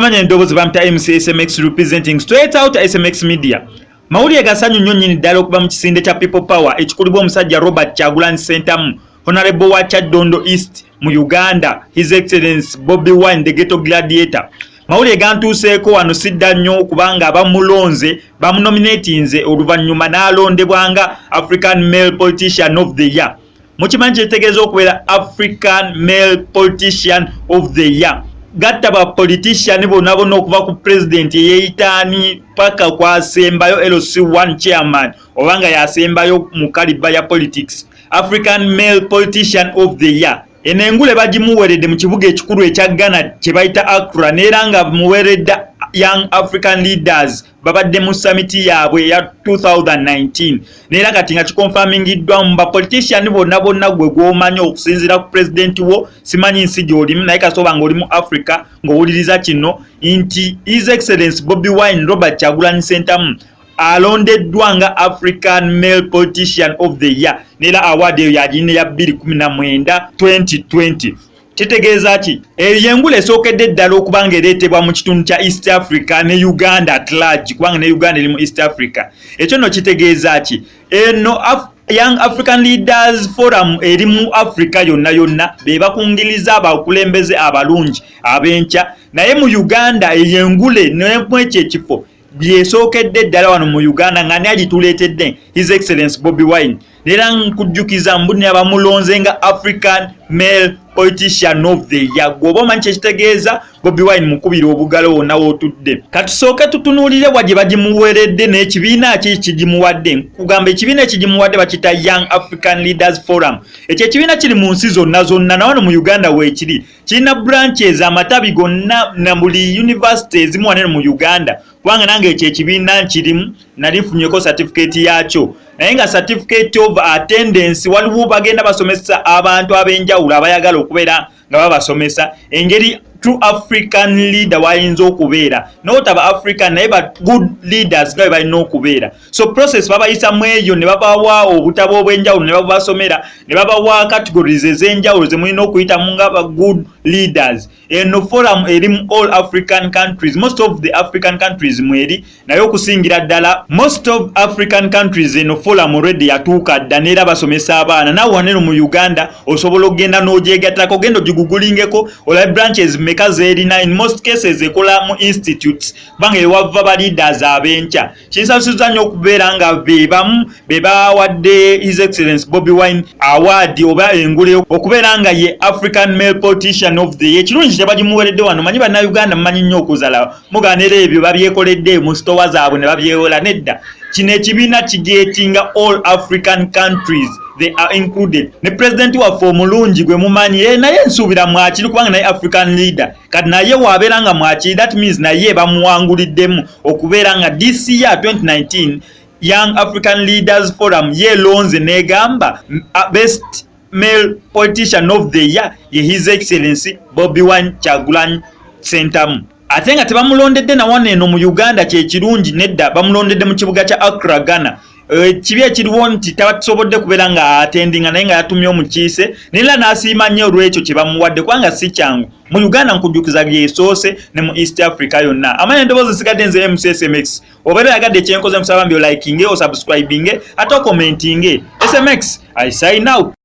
Amanya endoboozi bamta MC SMX, representing straight out SMX Media. Mawulire gasanyu nnyo nnyini ddala okuva mu kisinde kya People Power ekikulibwa omusajja Robert Kyagulanyi Ssentamu, Honorable wa Kyaddondo East mu Uganda, His Excellence Bobi Wine, the Ghetto Gladiator. Mawulire gantuuseeko wano sidda nnyo kubanga bamulonze, bamunominatinze, oluvannyuma n'alondebwa nga African Male Politician of the Year. Mukimanyi kyetegeeza okubeera African Male Politician of the Year? Gatta ba politician bonna bonna okuva ku president eyeeyitaani paka kwasembayo LC1 chairman oba nga yasembayo mu kaliba ya politics. African Male Politician of the Year, eno engule bagimuweredde mu kibuga ekikulu ekya Ghana kye bayita Accra, neera nga muweredde Young African Leaders, babadde mu summit yaabwe eya 2019. Neera kati nga kikonfamingiddwa mu bapolitician bonna bonna gwe gwomanyi, okusinziira ku pulezidenti wo, simanyi nsi gy'olimu, naye kasoba nga oli mu Africa ng'owuliriza kino nti His Excellence Bobi Wine Robert Kyagulanyi Ssentamu alondeddwa nga African Male Politician of the Year, neera award eyo yagirina ya 2019 2020. Kitegeeza ki? Eyo yengula esookedde ddala okuba nga ereetebwa mu kitundu kya East Africa ne Uganda at large, kubanga ne Uganda eri mu East Africa. Ekyo nno kitegeeza ki? Eno Young African Leaders Forum eri mu Africa yonna yonna, be bakungiriza abakulembeze abalungi ab'enkya. Naye mu Uganda eyo engule nemu ekyo ekifo byesookedde ddala wano mu Uganda nga ni agituleetedde His Excellence Bobi Wine. Era nkujjukiza mbu ne abamulonze nga African Male Politician of the Year. Gwe oba omanyi kyekitegeeza, Bobi Wine mukubira obugalo wonna wootudde. Katusooke tutunuulire wa gye bagimuweredde n'ekibiina ki kigimuwadde. Nkugamba ekibiina ekigimuwadde bakiyita Young African Leaders Forum. Ekyo ekibiina kiri mu nsi zonna zonna, na wano mu Uganda weekiri. Kirina branches, amatabi gonna na buli university ezimu wanene mu Uganda, kubanga nange ekyo ekibiina nkirimu, nali nfunyeko certificate yakyo, naye nga certificate of attendance. Waliwo bagenda basomesa abantu ab'enjawulo abayagala okubeera nga babasomesa engeri true African leader wayinza okubeera, notaba African naye ba good leaders nga bwe balina okubeera. So process babayisamu eyo ne babawa obutabo obw'enjawulo ne babasomera ne babawa categories ez'enjawulo ze mulina okuyitamu nga ba good leaders. Eno forum eri mu all African countries, most of the African countries mweri, naye okusingira ddala most of African countries. Eno forum already yatuuka dda neera basomesa abaana. Naawe waneno mu Uganda osobola okugenda n'ogyegattako, ogenda ogigugulingeko olabe branches meka zeerina. In most cases ekola mu institutes, kubanga ewava ba leaders ab'enkya. Kinsasuza nnyo okubeera nga be bamu be bawadde His Excellence Bobi Wine award oba engule okubeera nga ye African Male Politician of the Year. Ekirungi tebagimuweredde wano. Manyi Bannayuganda mumanyi nnyo okuzala, muganera ebyo babyekoledde mu sitowa zaabwe ne babyewola. Nedda, kino ekibiina kigetinga all African countries, they are included. Ne president waffe omulungi gwe mumanyi, naye nsuubira mwakiri, kubanga naye African leader. Kati naye wabeera nga mwakiri, that means naye bamuwanguliddemu okubeera nga this year 2019 Young African Leaders Forum yeelonze n'egamba best male politician of the year ye His Excellency Bobi Wine Kyagulanyi Ssentamu. Ate nga tebamulondedde na wano eno mu Uganda, kyekirungi. Nedda, bamulondedde mu kibuga kya Accra, Ghana. Kibi ekiriwo nti tasobodde kubeera nga atendinga, naye nga yatumye omukiise, naye era n'asiima nnyo olw'ekyo kye bamuwadde, kubanga si kyangu. Mu Uganda nkujjukiza byesoose ne mu East Africa yonna. Amanya endoboozi nsigadde nze MCSMX. Obeera oyagadde ekyenkoze, musaba mbi olikinge, osubscribinge, ate okomentinge. SMX, I sign out.